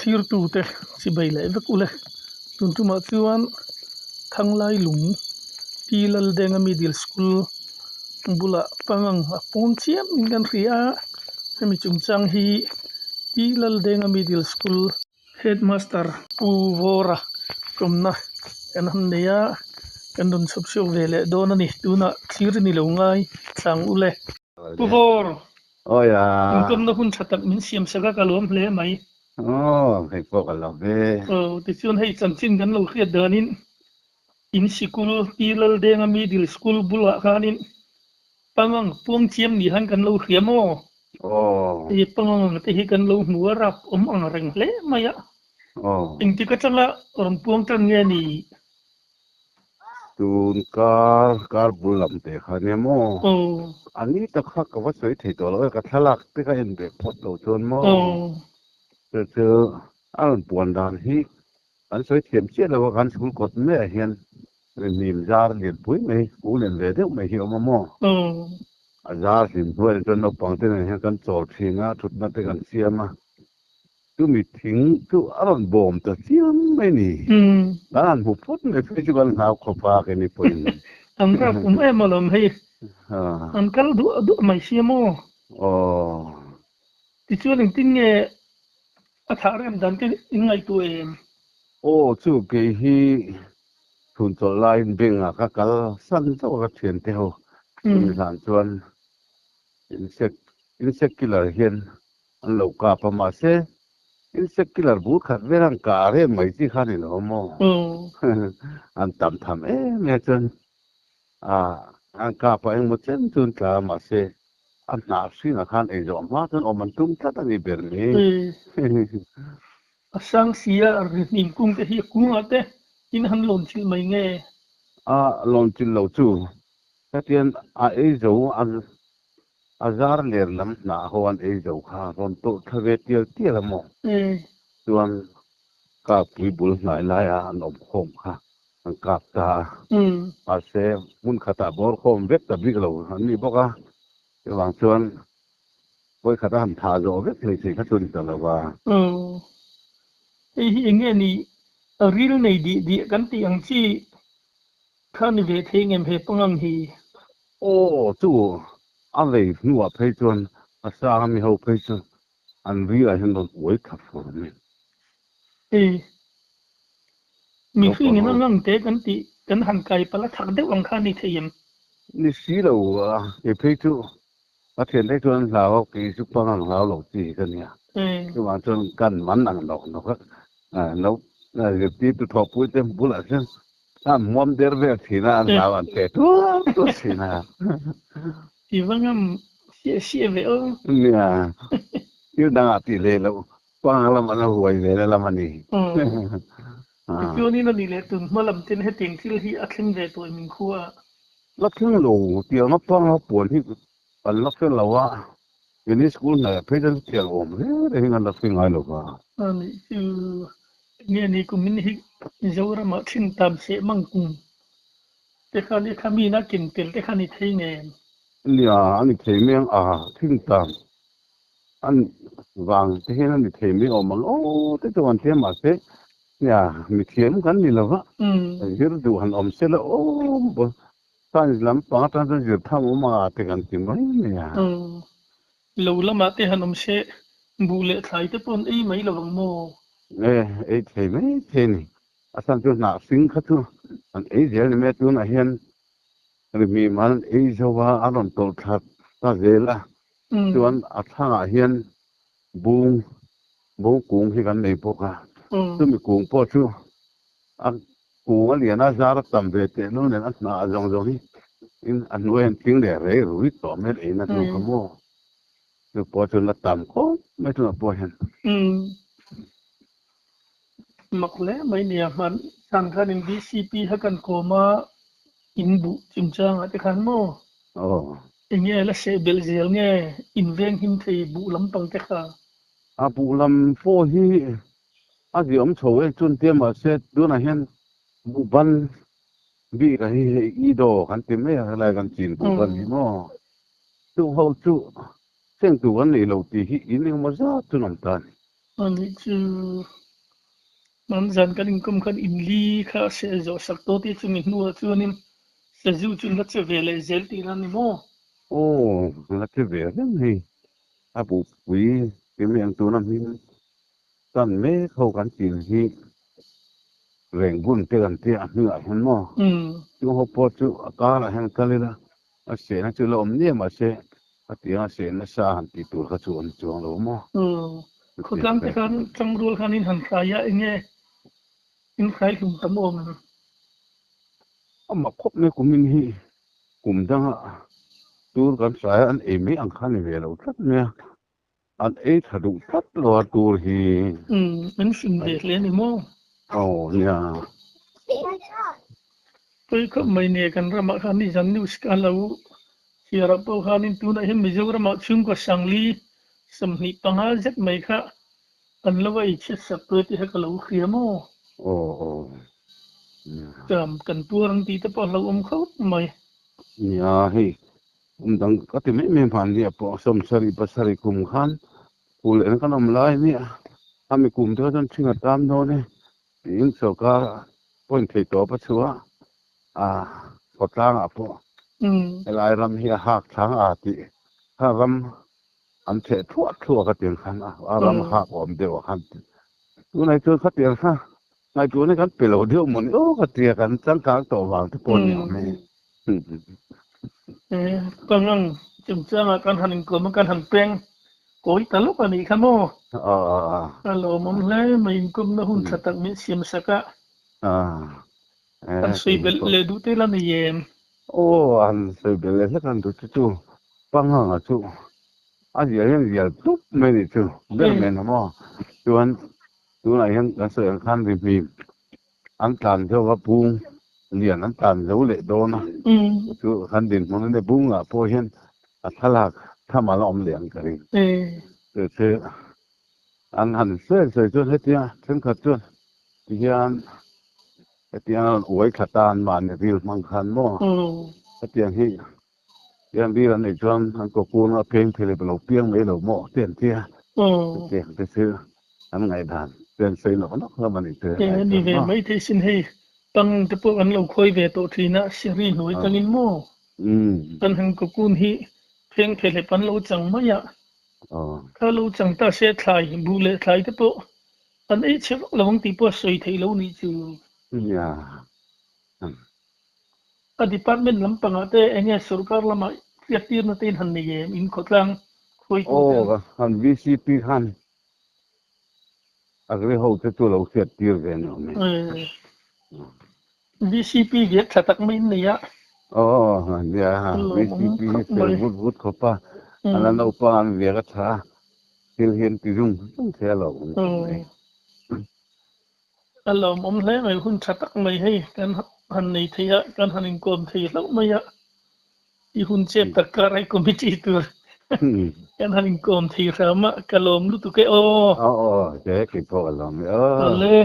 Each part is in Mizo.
Thlirtute chibai leh vek ule. Tun tumah chuan Thanglai lung Pi Laldenga Middle School bulah pangang a pawn chiam in kan hria a, hemi chungchang hi Pi Laldenga Middle School Headmaster Pu Vawra tlawmna kan han nei a, kan rawn chhawp chhuak ve leh dawn a ni. Tunah thlir ni lo ngai thlang ule. Pu Vawr, inkawmna hun tha tak min siam sak a, ka lawm hle mai. Aw, hei pawh ka lo ve. Aw, tichuan hei chanchin kan lo hriat danin in sikul Pi Laldenga Middle School bulah khanin Pangang puang chiam ni han kan lo hria maw? Aw. Hei pangang te hi kan lo hmu a rap awm ang reng hle mai a. Aw. Engtik atanga rawn puang tan nge ni? Tun kar kar bul lam te kha nia maw? Aw. A ni tak kha ka va sawi thei tawh lo e, ka thlalak te ka en ve phawt lo chuan maw? Aw. Chu chu a rawn puan dan hi kan sawi thiam chiah lo a, kan chhul kawt maiah hian Rinhnim zar lianpui mai, kung lian ve deuh mai hi a awm a maw? A zar hlim hnuaiah chuan naupang te nen hian kan chawl thin a, thutna te kan siam a. Chumi thing chu a rawn bawm ta chiam mai ni. Kan han hmu phawt mai phei chu kan hlau khawp a keini pawhin. An rap awm em alawm hei. An kal duah duah mai sia maw? Aw. Tichuan engtin nge a thah rem dan te in ngaihtuah em? Aw chu kei hi Chhun chawlh laiin bank ah ka kal san chauh a ka thiante ho chumi hlan chuan insect insect killer hian an lo kap a mahse insect killer bul khat vel an kah rem mai chi kha a ni lo maw an tam tham em em chuan ah an kap a engmaw chen chu an tla a mahse a hnah hringah khan ei zawh hma chuan awm an tum tlat a ni ber mai. A sang sia rihnim kung te hi a kungah te in han lawn chilh mai nge? A lawn chilh lo chu hetian a ei zo a a zar ler lam hnah ho an ei zo kha rawn tawlh thla ve tial tial a maw? Chuan kap pui bul hnai laia an awm khawm kha an kap ta a, mahse hmun khatah bawr khawm vek ta bik lo an ni bawk a, chuvang chuan Vawi khat a han thah zawh vek hlei thei kha chu a ni ta lo va. Aw, hei hi eng nge ni a ril nei dih dih kan tih ang chi kha ni ve thei ngem he pangang hi? Aw, chu a vei hnuah phei chuan a sang ami ho phei chu an rilah hian rawn uai thla fur mai. Hei, mihringin a ngang te kan tih kan han kai palh a thak deuh ang kha a ni thei em? Ni si lo a, kei phei chu Ka thian te chuan hlau a, kei chu pang ang hlau lo chi hi ka nia. Chuvang chuan kan man ang nawk nawk a, lo zirtirtu thawhpui te bulah chuan a hmuam der vel thin a, an hlau an che tuar tuar thin a. I va ngam siah siah ve aw. Nia, thil dangah tih hlei loh, pang lam an la huai ve na lam a ni. Tichuanin a nih leh tun hma lam ten hetiang thil hi a thleng ve tawh em inkhua ah? La thleng lo tiang atanga puan hi kan la fel lo a, keini school hnaih phei chuan chutiang awm reng reng hi kan la thleng ngai lo va. A nih chu nge ni kumin hi Mizoramah thin tam seh mang kum te kha ni kha mina ken tel te kha ni thei nge em? Nia a ni thei mai ang a, thin tam an vang te hian a ni thei mai awm ang aw te chuan tia mahse Nia, mithiam kan ni lo va, zir duh han awm se la aw, science lampang atang chuan zir tham awm a te kan ti mai mai a. Lo lamah te han awm se, buh leh thlai te pawh an ei mai lo ang maw? E, ei thei mai thei a ni. A chhan chu hnah hring kha chu an ei zel ni mai a, tunah hian rihmim an ei zo a, an rawn tawlh thla ta zel a, chuan a thlangah hian bung Bung kung hi kan nei bawk a, chumi kung pawh chu a kung a lian a, zar a tam ve teh lul nen a hnah zawng zawng hi in a hnuai an tling leh rei rui tawh mai ei na hnu kha maw chu pawh chu la tam khawp mai tunah pawh hian. Mak hle mai nia hman zan khan in DCP kha kan kawm a in buh chungchangah te khan maw? Aw. Enge la seh belh zel nge in veng him thei buh lampang te kha? A buh lam pawh hi a ziah awm chho e chuan tia mahse tunah hian buh ban bik a hi hei i daw kan ti mai a helai kan chin buh ban hi maw chung ho chu seng tur kan nei lo tih hi in engemaw zat chu an awm ta a ni. Ani chu hman zan kan inkawm khan inli kha a seh zawh sak tawh tih chumi hnuah chuanin sazu chu la che ve leh zel tih la ni maw? Aw, la che ve reng hei. A buhpui kemi ang tuna hming tan mek ho kan chin hi Rengun te kan tia a hmingah hian maw? Chung ho pawh chu a karah hian kal ila a sehna chu la awm nia mahse A tiang a seh nasa han tih tur kha chu an chuang lo maw? Khawtlang te khan tangrual khan in han hrai a, enge in hrai hlum tam awm em? Amah khawp mai kumin hi kum danga tur kan hrai a, an ei mai ang kha ni ve lo tlat mai a, an ei tha duh tlat lo a tur hi. Umm, in hrim ve hle ni maw? Aw nia. Pawi khawp mai nia kan ramah khan nizan news ka lo Chhiarah pawh khanin tunah hian Mizoramah chhungkaw Sangli 25 zet mai kha an lo a eichhiat sak tawh e tih kha ka lo hria maw? Aw aw. Cham kan tuar ang tih te pawh a hlauhawm khawp mai. Nia hei kum dang ka ti mai mai hman nia pawh 77 kum khan kul en kan awm lai nia a mi kum te kha chuan ṭhing a tam dawn e tiin sorkar pawhin thei tawp a chhuah a khawtlangah pawh helai ram hi a hak thlang a tih kha ram an theh thuah thuah ka tiang khan a ram hak awm deuh ah khan tunah chuan khatiang kha ngaihtuahna hi kan pe lo deuh mawni aw ka tia kan changkang tawh vang te pawh a ni awm e. Pangang chungchangah kan han inkawm a kan han peng kawi ta lawk a nih kha maw? A lawmawm hle mai inkawmna hun tha tak min siam sak a. An sawi belh leh duh te la nei em? Aw, an sawi belh leh hlek an duh chu chu Panghanga chu a zial hian zial tup mai nih chu ber mai na maw? Chuan tunah hian kan sawi ang khan ri hmi an tlan zo a bung lian an tlan zo leh dawn a, chu kan dinhmun a nia bungah pawh hian a thlalak tham a la awm leh ang ka ring. Chu chu an han sawi sawi chuan hetia thenkhat chuan Tihian hetiang a rawn uai thla ta an mahni ril hmang khan maw? Hetiang hi tiang ril an neih chuan an cocoon a pheng thei leh lo piang mai lo maw te an ti a. Hetiang te chu an ngaihdan te an sawi nawk nawk hlawm a ni chu helai chuan maw? Ni ve mai thei sin hei pang te pawh an lo khawi ve tawh thin a, siri hnuai tangin maw? Kan han cocoon hi pheng thei hlep an lo chang mai a, kha lo chang ta se thlai buh leh thlai te pawh An ei chhe vak lo ang tih pawh a sawi theih lo nih chu. Nia. A department lampangah te eng nge sorkar lamah hriattirna te in han nei em? In khawtlang khuaitu te an. Aw, kan VCP khan agri ho te chu lo hriattir ve ni awm e. VCP viak tha tak mai in nei a. Aw, nia, VCP hi fel vut vut khawp a, a la naupang an viak a tha a. Thil hi an ti zung zung thei a lo awm khawp mai. A lawmawm hle mai, hun tha tak mai hei kan han nei thei a, kan han inkawm thei hlauh mai a, i hun chep tak kar hei committee tur kan han inkawm thei hram a, ka lawm lutuk e aw. Aw aw, che kei pawh ka lawm e aw. Awle.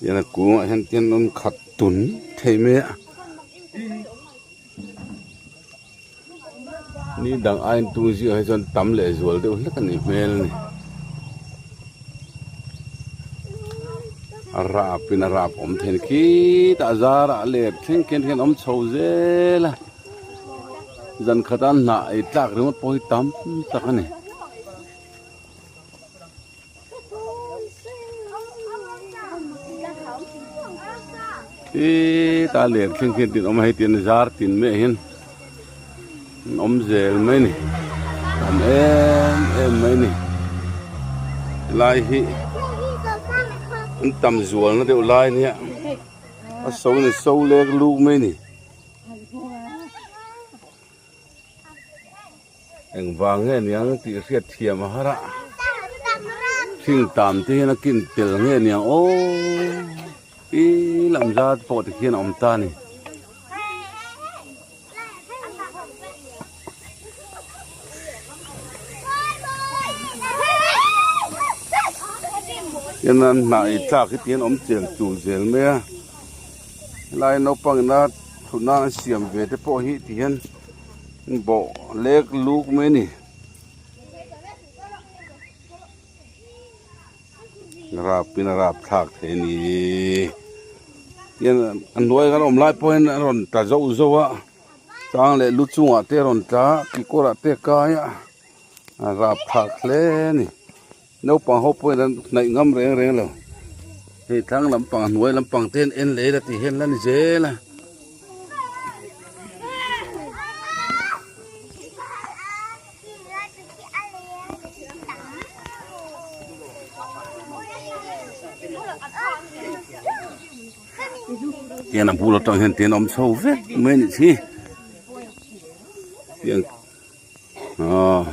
Tian a kungah hian tian an khat tun thei mai a ni dang aiin tung zingah hi chuan tam leh zual deuh hlek a nih hmel a ni a rap in a rap awm thei a ni khitah zarah let thleng khian hian awm chho zel a. Zan khat a hnah ei tlak ringawt pawh hi tam tak a ni. Khita ler thleng khian tin awm a hei tin zar tin mai ah hian an awm zel mai a ni tam em em mai a ni helai hi an tam zual na deuh lai ania a so in a so lek luk mai a ni. Engvang nge niang tih hriat thiam a har a, thing tam te hian a kin tel nge niang aw i lam zat pawh te khian a awm ta a ni. Hian an hnah ei tlak hi tihian awm chel chul zel mai a, helai naupang ina. Thut nan an siam ve te pawh hi ti hian bawh lek luk mai a ni. Rap in a rap thlak thei a ni. Tihian a hnuai kan awm lai pawh hian a rawn tla zauh zauh a chang leh lu chungah te a rawn tla a kekawr ah te a kai a a rap thlak hle a ni. Naupang ho pawhin an hnaih ngam reng reng lo. Hei thlang lampang a hnuai lampang te an en leh la tih hian la ni zel a. Tian a bul atang hian tian a awm chho vek mai a nih hi. Tiang aw.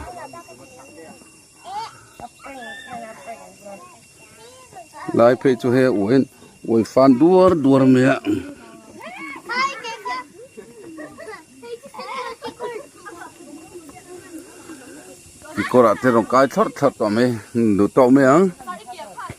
Lai phei chu hei a uain uai fan duar duar mai a. Kekawr ah te rawn kai thlawrh thlawrh tawh mai duh tawk mai ang.